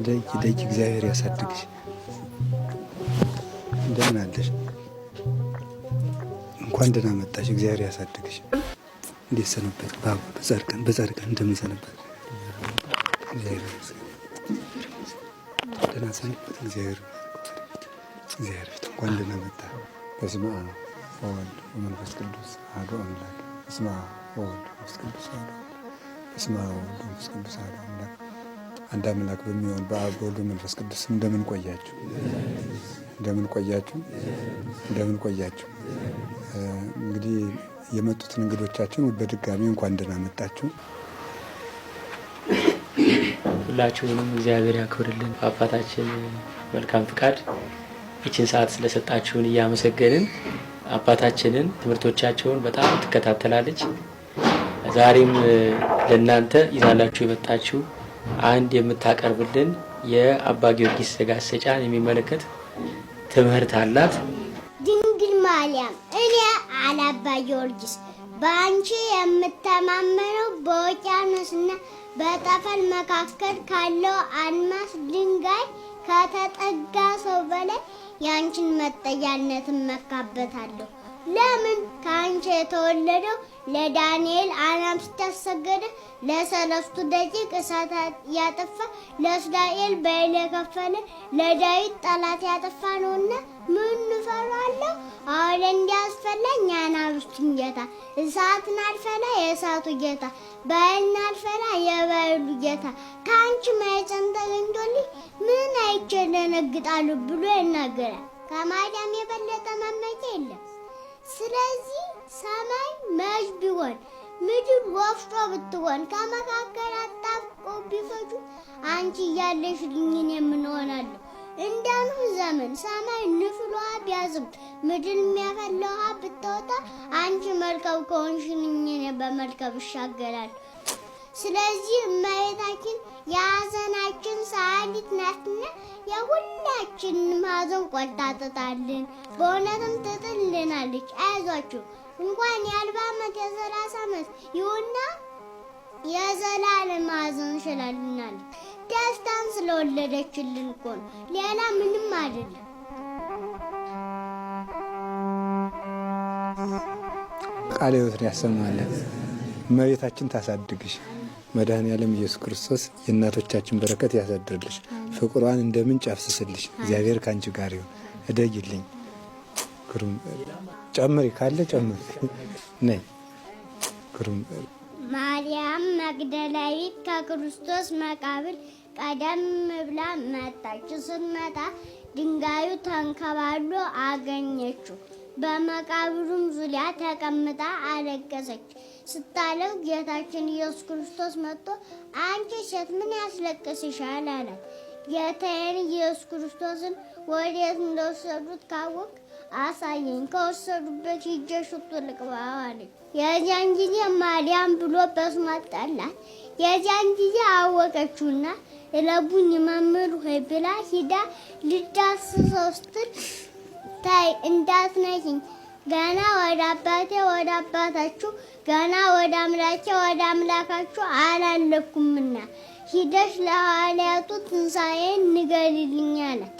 ደጅ ደጅ እግዚአብሔር ያሳድግሽ። እንደምን አለሽ? እንኳን ደህና መጣሽ። እግዚአብሔር ያሳድግሽ። እንዴት ሰነበት? በጻድቃን በጻድቃን እንደምን ሰነበት? እግዚአብሔር ይመስገን። ደህና ሰነበት። እግዚአብሔር እግዚአብሔር ፊት እንኳን ደህና መጣ። በስመ አብ ወወልድ ወመንፈስ ቅዱስ አሐዱ አምላክ። በስመ አብ ወወልድ ወመንፈስ ቅዱስ አሐዱ አምላክ። በስመ አብ ወወልድ ወመንፈስ ቅዱስ አሐዱ አምላክ። አንድ አምላክ በሚሆን በአብ በወልድ በመንፈስ ቅዱስ እንደምን ቆያችሁ? እንደምን ቆያችሁ? እንደምን ቆያችሁ? እንግዲህ የመጡትን እንግዶቻችን በድጋሚ እንኳን ደህና መጣችሁ። ሁላችሁንም እግዚአብሔር ያክብርልን። አባታችን መልካም ፍቃድ ይችን ሰዓት ስለሰጣችሁን እያመሰገንን አባታችንን ትምህርቶቻቸውን በጣም ትከታተላለች። ዛሬም ለእናንተ ይዛላችሁ የመጣችሁ አንድ የምታቀርብልን የአባ ጊዮርጊስ ዘጋስጫን የሚመለከት ትምህርት አላት። ድንግል ማርያም፣ እኔ አለ አባ ጊዮርጊስ፣ በአንቺ የምተማመነው በውቅያኖስና በጠፈር መካከል ካለው አልማዝ ድንጋይ ከተጠጋ ሰው በላይ የአንቺን መጠጊያነት እመካበታለሁ። ለምን? ከአንቺ የተወለደው ለዳንኤል አናብስት ያሰገደ፣ ለሰለስቱ ደቂቅ እሳት ያጠፋ፣ ለእስራኤል በይል የከፈለ፣ ለዳዊት ጠላት ያጠፋ ነውና ምን እፈራለሁ? አሁን እንዲያስፈላኝ የአናብስቱን ጌታ፣ እሳትን አልፈላ የእሳቱ ጌታ፣ በይልን አልፈላ የበይሉ ጌታ ከአንቺ ማኅፀን ተገኝቶልኝ ምን አይቼ እደነግጣለሁ ብሎ ይናገራል። ከማርያም የበለጠ መመኪያ የለም። ስለዚህ ሰማይ መዥ ቢሆን፣ ምድር ወፍጮ ብትሆን፣ ከመካከል አጣብቆ ቢፈጁ አንቺ እያለሽልኝ እኔ ምን እሆናለሁ? እንደ ኖህ ዘመን ሰማይ ንፍል ውሃ ቢያዝም፣ ምድር የሚያፈላ ውሃ ብታወጣ፣ አንቺ መርከብ ከሆንሽልኝ እኔ በመርከብ እሻገራለሁ። ስለዚህ እመቤታችን የሐዘናችን ሰዓሊት ናትና የሁላችንም ሐዘን ቆርጣ ትጣልን፣ በእውነትም ትጥልናለች። አይዟችሁ፣ እንኳን የ40 ዓመት የ30 ዓመት ይሁና የዘላለም ሐዘን ሽላልናለች። ደስታን ስለወለደችልን እኮ ነው፣ ሌላ ምንም አይደለም። ቃለ ሕይወትን ያሰማልን። እመቤታችን ታሳድግሽ። መድኃኔዓለም ኢየሱስ ክርስቶስ የእናቶቻችን በረከት ያሳድርልሽ። ፍቅሯን እንደ ምንጭ ያፍስስልሽ። እግዚአብሔር ከአንቺ ጋር ይሁን። እደጊልኝ። ግሩም ጨምሪ ካለ ጨምሪ። ነይ ግሩም። ማርያም መግደላዊት ከክርስቶስ መቃብር ቀደም ብላ መጣች። ስትመጣ ድንጋዩ ተንከባሎ አገኘችው። በመቃብሩም ዙሪያ ተቀምጣ አለቀሰች። ስታለቅስ ጌታችን ኢየሱስ ክርስቶስ መጥቶ አንቺ ሴት ምን ያስለቅስሻል? አላት። ጌታዬን ኢየሱስ ክርስቶስን ወዴት እንደወሰዱት ካወቅ አሳየኝ፣ ከወሰዱበት ሂጄ ሽቱ ልቅባው አለች። የዚያን ጊዜ ማርያም ብሎ በስሟ ጠራት። የዚያን ጊዜ አወቀችውና ረቡኒ መምህር ሆይ ብላ ሂዳ ልዳስሰው ስትል ታይ፣ እንዳትነኪኝ፣ ገና ወደ አባቴ ወደ አባታችሁ፣ ገና ወደ አምላኬ ወደ አምላካችሁ አላለፍኩምና ሂደሽ ለሐዋርያቱ ትንሣኤን ንገሪልኝ አላት።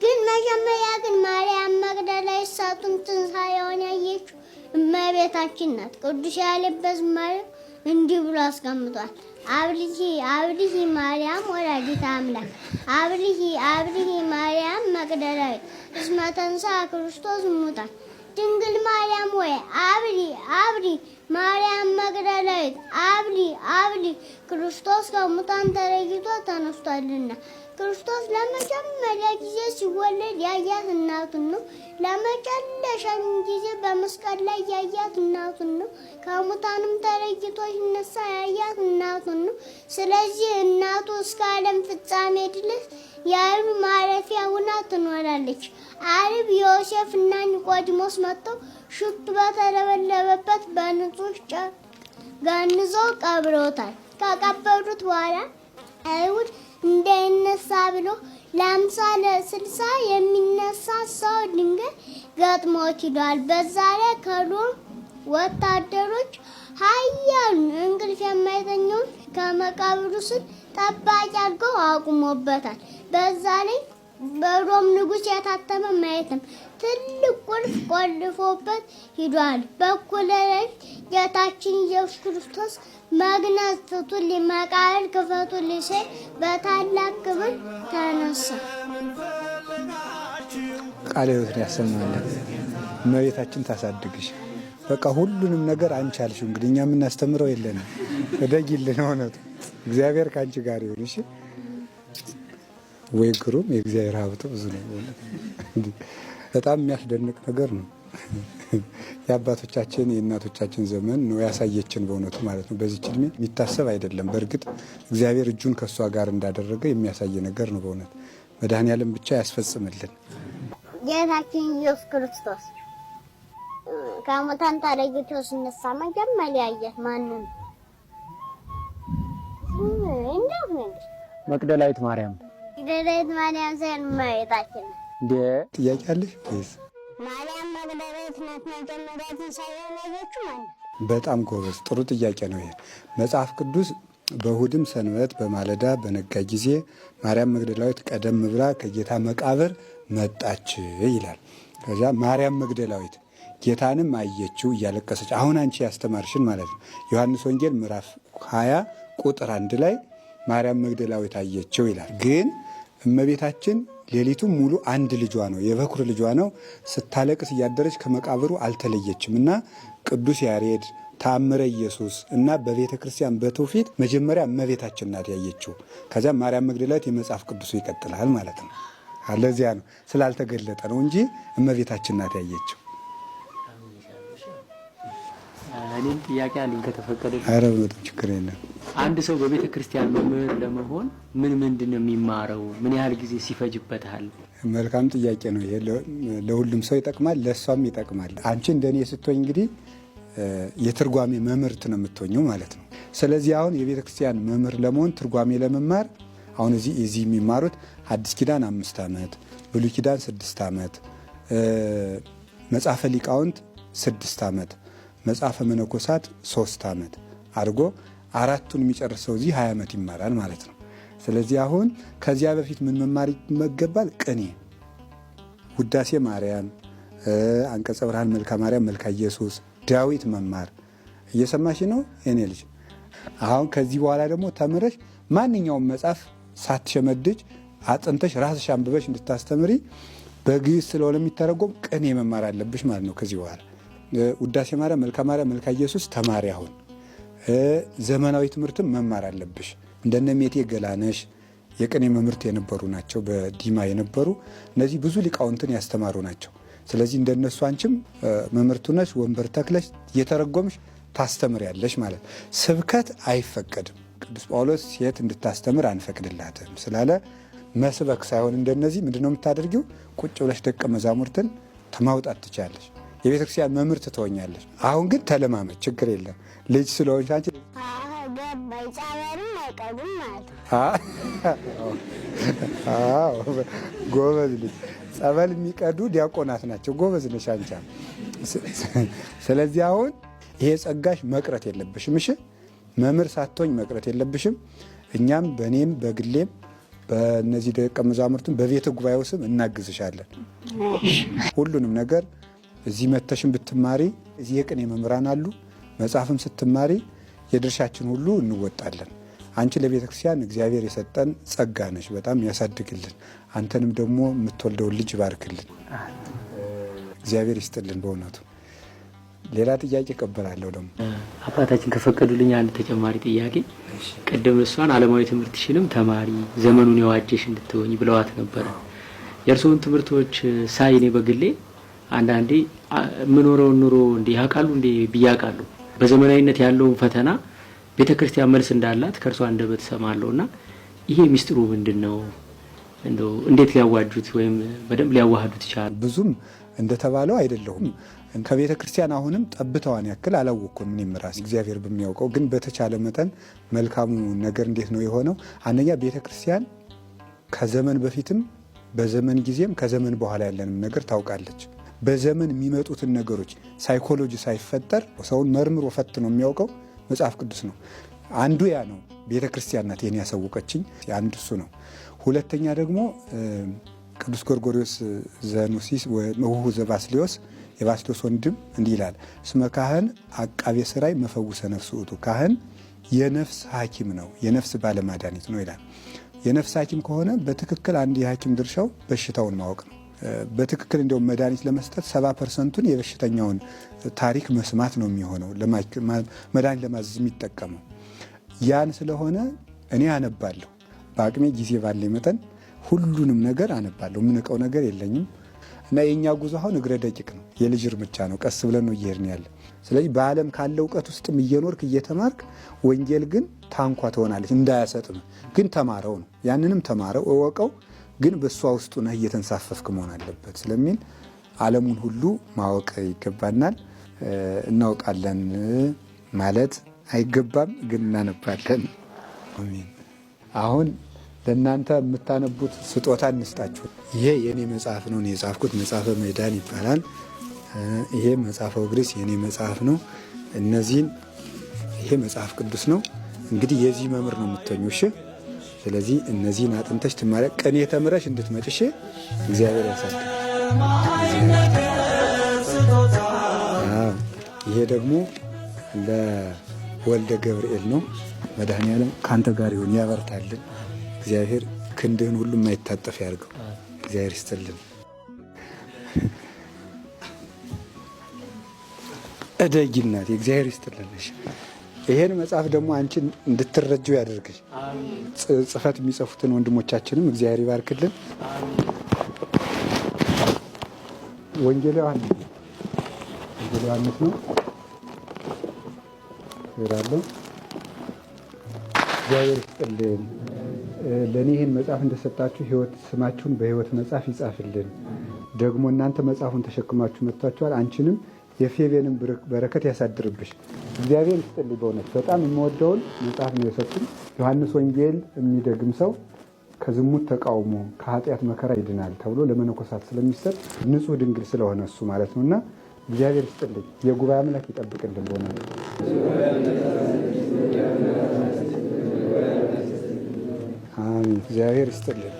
ግን መጀመሪያ ግን ማርያም መግደላዊት እሳቱን ትንሣኤውን ያየችው እመቤታችን ናት። ቅዱስ ያሬድ በዝማሬው እንዲህ ብሎ አስቀምጧል። አብርሂ አብርሂ ማርያም ወላዲተ አምላክ፣ አብርሂ አብርሂ ማርያም መግደላዊት፣ እስመ ተንሥአ ክርስቶስ እሙታን። ድንግል ማርያም ወይ አብሪ አብሪ፣ ማርያም መግደላዊት አብሪ አብሪ፣ ክርስቶስ ከሙታን ተለይቶ ተነስቷልና። ክርስቶስ ለመጀመሪያ ጊዜ ሲወለድ ያያት እናቱን ነው። ለመጨረሻም ጊዜ በመስቀል ላይ ያያት እናቱን ነው። ከሙታንም ተለይቶ ሲነሳ ያያት እናቱን ነው። ስለዚህ እናቱ እስከ ዓለም ፍጻሜ ድረስ የዓይኑ ማረፊያ ሆና ትኖራለች። ዓርብ ዮሴፍ እና ኒቆዲሞስ መጥተው ሽቱ በተለበለበበት በንጹህ ጨርቅ ገንዘው ቀብረውታል። ከቀበሩት በኋላ አይሁድ እንዳይነሳ ብሎ ለ50 ለ60 የሚነሳ ሰው ድንጋይ ገጥሞት ሂዷል። በዛ ላይ ከሮም ወታደሮች ኃያሉን እንቅልፍ የማይተኛውን ከመቃብሩ ስር ጠባቂ አድርጎ አቁሞበታል። በዛ ላይ በሮም ንጉሥ የታተመ ማየትም ትልቅ ቁልፍ ቆልፎበት ሂዷል። በኩለ ሌሊት ጌታችን ኢየሱስ ክርስቶስ መግነዝ ፍቱልኝ፣ መቃብር ክፈቱልኝ ሲል በታላቅ ክብር ተነሳ። ቃለ ሕይወትን ያሰማልን። እመቤታችን ታሳድግሽ። በቃ ሁሉንም ነገር አንቺ አልሽው። እንግዲህ እኛ የምናስተምረው የለንም። እደጊልን። እውነቱ እግዚአብሔር ከአንቺ ጋር ይሁን። እሺ ወይ ግሩም! የእግዚአብሔር ሀብቱ ብዙ ነው። በጣም የሚያስደንቅ ነገር ነው። የአባቶቻችን የእናቶቻችን ዘመን ነው ያሳየችን በእውነቱ ማለት ነው። በዚች እድሜ የሚታሰብ አይደለም። በእርግጥ እግዚአብሔር እጁን ከእሷ ጋር እንዳደረገ የሚያሳይ ነገር ነው። በእውነት መድኃኔዓለም ብቻ ያስፈጽምልን። ጌታችን ኢየሱስ ክርስቶስ ከሙታን ተለይቶ ሲነሳ መጀመሪያ ያየት ማንን? እንዴት ነው? መቅደላዊት ማርያም። መቅደላዊት ማርያም ሳይሆን እመቤታችን። እንዴ ጥያቄ አለሽ ወይስ? ማርያም መቅደላዊት ናት መጀመሪያ ትንሣኤውን ያየችው ማለት ነው። በጣም ጎበዝ፣ ጥሩ ጥያቄ ነው ይሄ። መጽሐፍ ቅዱስ በእሁድም ሰንበት በማለዳ በነጋ ጊዜ ማርያም መግደላዊት ቀደም ብላ ከጌታ መቃብር መጣች ይላል። ከዚያ ማርያም መግደላዊት ጌታንም አየችው እያለቀሰች፣ አሁን አንቺ ያስተማርሽን ማለት ነው። ዮሐንስ ወንጌል ምዕራፍ 20 ቁጥር 1 ላይ ማርያም መግደላዊት አየችው ይላል። ግን እመቤታችን ሌሊቱን ሙሉ አንድ ልጇ ነው፣ የበኩር ልጇ ነው። ስታለቅስ እያደረች ከመቃብሩ አልተለየችም እና ቅዱስ ያሬድ ተአምረ ኢየሱስ እና በቤተ ክርስቲያን በትውፊት መጀመሪያ እመቤታችን ናት ያየችው። ከዚያ ማርያም መግደላዊት የመጽሐፍ ቅዱሱ ይቀጥላል ማለት ነው። ለዚያ ነው ስላልተገለጠ ነው እንጂ እመቤታችን ናት ያየችው። እኔም ጥያቄ አለኝ ከተፈቀደ። ኧረ በጣም ችግር የለም። አንድ ሰው በቤተ ክርስቲያን መምህር ለመሆን ምን ምንድን ነው የሚማረው? ምን ያህል ጊዜ ሲፈጅበታል? መልካም ጥያቄ ነው። ይሄ ለሁሉም ሰው ይጠቅማል፣ ለእሷም ይጠቅማል። አንቺ እንደኔ ስትሆኝ እንግዲህ የትርጓሜ መምህርት ነው የምትሆኘው ማለት ነው። ስለዚህ አሁን የቤተ ክርስቲያን መምህር ለመሆን ትርጓሜ ለመማር አሁን እዚህ የሚማሩት አዲስ ኪዳን 5 ዓመት፣ ብሉይ ኪዳን 6 ዓመት፣ መጽሐፈ ሊቃውንት 6 ዓመት፣ መጽሐፈ መነኮሳት 3 ዓመት አድርጎ አራቱን የሚጨርሰው እዚህ 20 ዓመት ይማራል ማለት ነው። ስለዚህ አሁን ከዚያ በፊት ምን መማር ይገባል? ቅኔ፣ ውዳሴ ማርያም፣ አንቀጸ ብርሃን፣ መልካ ማርያም፣ መልካ ኢየሱስ፣ ዳዊት መማር። እየሰማሽ ነው የኔ ልጅ? አሁን ከዚህ በኋላ ደግሞ ተምረሽ ማንኛውም መጽሐፍ ሳትሸመድጅ አጥንተሽ ራስሽ አንብበሽ እንድታስተምሪ በግዕዝ ስለሆነ የሚተረጎም ቅኔ መማር አለብሽ ማለት ነው። ከዚህ በኋላ ውዳሴ ማርያም፣ መልካ ማርያም፣ መልካ ኢየሱስ ተማሪ። አሁን ዘመናዊ ትምህርትም መማር አለብሽ። እንደነ ሜቴ ገላነሽ የቅኔ መምህርት የነበሩ ናቸው። በዲማ የነበሩ እነዚህ ብዙ ሊቃውንትን ያስተማሩ ናቸው። ስለዚህ እንደነሱ አንቺም መምህርቱ ነሽ፣ ወንበር ተክለሽ እየተረጎምሽ ታስተምሪያለሽ ማለት። ስብከት አይፈቀድም። ቅዱስ ጳውሎስ ሴት እንድታስተምር አንፈቅድላትም ስላለ መስበክ ሳይሆን እንደነዚህ ምንድነው የምታደርጊው? ቁጭ ብለሽ ደቀ መዛሙርትን ማውጣት ትችያለሽ። የቤተ ክርስቲያን መምህርት ትሆኛለሽ። አሁን ግን ተለማመድ፣ ችግር የለም ልጅ ስለሆንሽ አንቺ ጎበዝ ልጅ። ጸበል የሚቀዱ ዲያቆናት ናቸው። ጎበዝ ነሽ አንቺ። ስለዚህ አሁን ይሄ ጸጋሽ መቅረት የለብሽም። እሺ መምህር ሳትሆኝ መቅረት የለብሽም። እኛም በእኔም በግሌም በእነዚህ ደቀ መዛሙርትም በቤተ ጉባኤው ስም እናግዝሻለን። ሁሉንም ነገር እዚህ መተሽን ብትማሪ እዚህ የቅኔ መምህራን አሉ። መጽሐፍም ስትማሪ የድርሻችን ሁሉ እንወጣለን። አንቺ ለቤተ ክርስቲያን እግዚአብሔር የሰጠን ጸጋ ነሽ። በጣም ያሳድግልን። አንተንም ደግሞ የምትወልደውን ልጅ ይባርክልን። እግዚአብሔር ይስጥልን። በእውነቱ ሌላ ጥያቄ እቀበላለሁ። ደግሞ አባታችን ከፈቀዱልኝ አንድ ተጨማሪ ጥያቄ። ቅድም እሷን ዓለማዊ ትምህርትሽንም ተማሪ ዘመኑን የዋጀሽ እንድትሆኝ ብለዋት ነበረ። የእርስዎን ትምህርቶች ሳይ እኔ በግሌ አንዳንዴ የምኖረውን ኑሮ እንዲህ ያውቃሉ እንዴ ብዬ አውቃለሁ። በዘመናዊነት ያለውን ፈተና ቤተ ክርስቲያን መልስ እንዳላት ከእርሷ አንደበት እሰማለሁ እና ይሄ ሚስጥሩ ምንድን ነው? እንደው እንዴት ሊያዋጁት ወይም በደንብ ሊያዋህዱት ይችላል? ብዙም እንደተባለው አይደለሁም። ከቤተ ክርስቲያን አሁንም ጠብታዋን ያክል አላወቅኩም። እኔም ራሴ እግዚአብሔር በሚያውቀው ግን በተቻለ መጠን መልካሙ ነገር እንዴት ነው የሆነው? አንደኛ ቤተ ክርስቲያን ከዘመን በፊትም በዘመን ጊዜም ከዘመን በኋላ ያለንም ነገር ታውቃለች። በዘመን የሚመጡትን ነገሮች ሳይኮሎጂ ሳይፈጠር ሰውን መርምሮ ፈትኖ የሚያውቀው መጽሐፍ ቅዱስ ነው። አንዱ ያ ነው። ቤተ ክርስቲያን ናት ይህን ያሳወቀችኝ። አንድ እሱ ነው። ሁለተኛ ደግሞ ቅዱስ ጎርጎርዮስ ዘኑሲስ ውሁ ዘባስልዮስ የባስልዮስ ወንድም እንዲህ ይላል፣ እስመ ካህን አቃቤ ሥራይ መፈውሰ ነፍስ ውእቱ፣ ካህን የነፍስ ሐኪም ነው፣ የነፍስ ባለማዳኒት ነው ይላል። የነፍስ ሐኪም ከሆነ በትክክል አንድ የሐኪም ድርሻው በሽታውን ማወቅ ነው። በትክክል እንዲያውም መድኃኒት ለመስጠት 70%ቱን የበሽተኛውን ታሪክ መስማት ነው የሚሆነው መድኃኒት ለማዘዝ የሚጠቀመው ያን ስለሆነ እኔ አነባለሁ። በአቅሜ ጊዜ ባለኝ መጠን ሁሉንም ነገር አነባለሁ። የምንቀው ነገር የለኝም እና የእኛ ጉዞ አሁን እግረ ደቂቅ ነው፣ የልጅ እርምጃ ነው። ቀስ ብለን ነው እየሄድን ያለ። ስለዚህ በዓለም ካለ እውቀት ውስጥም እየኖርክ እየተማርክ፣ ወንጌል ግን ታንኳ ትሆናለች እንዳያሰጥም ግን ተማረው ነው። ያንንም ተማረው እወቀው፣ ግን በእሷ ውስጡ ነህ እየተንሳፈፍክ መሆን አለበት ስለሚል ዓለሙን ሁሉ ማወቅ ይገባናል። እናውቃለን ማለት አይገባም፣ ግን እናነባለን። አሜን። አሁን ለእናንተ የምታነቡት ስጦታ እንስጣችሁ። ይሄ የኔ መጽሐፍ ነው፣ የጻፍኩት መጽሐፈ መዳን ይባላል። ይሄ መጽሐፈ ግሪስ የኔ መጽሐፍ ነው። እነዚህን ይሄ መጽሐፍ ቅዱስ ነው። እንግዲህ የዚህ መምህር ነው የምትኙ። እሺ። ስለዚህ እነዚህን አጥንተሽ ትማሪያ ቅኔ ተምረሽ እንድትመጭ እሺ። እግዚአብሔር ያሳድግሽ። ይሄ ደግሞ ለወልደ ገብርኤል ነው። መድኃኔዓለም ከአንተ ጋር ይሁን፣ ያበርታልን። እግዚአብሔር ክንድህን ሁሉ የማይታጠፍ ያድርገው። እግዚአብሔር ይስጥልን። እደጊ እናቴ፣ እግዚአብሔር ይስጥልን። ይሄን መጽሐፍ ደግሞ አንቺን እንድትረጂው ያደርግሽ። ጽፈት የሚጽፉትን ወንድሞቻችንም እግዚአብሔር ይባርክልን። ወንጌል ዮሐንስ ወንጌል ዮሐንስ ነው እላለሁ። እግዚአብሔር ይስጥልን። ለእኔ ይህን መጽሐፍ እንደሰጣችሁ ሕይወት ስማችሁን በሕይወት መጽሐፍ ይጻፍልን። ደግሞ እናንተ መጽሐፉን ተሸክማችሁ መጥታችኋል። አንቺንም የፌቤንም በረከት ያሳድርብሽ። እግዚአብሔር ይስጥልኝ። በእውነት በጣም የምወደውን መጽሐፍ ነው የሰጡኝ። ዮሐንስ ወንጌል የሚደግም ሰው ከዝሙት ተቃውሞ ከኃጢአት መከራ ይድናል ተብሎ ለመነኮሳት ስለሚሰጥ ንጹሕ ድንግል ስለሆነ እሱ ማለት ነው እና እግዚአብሔር ይስጥልኝ። የጉባኤ አምላክ ይጠብቅልን። በእውነት አሜን። እግዚአብሔር ይስጥልን።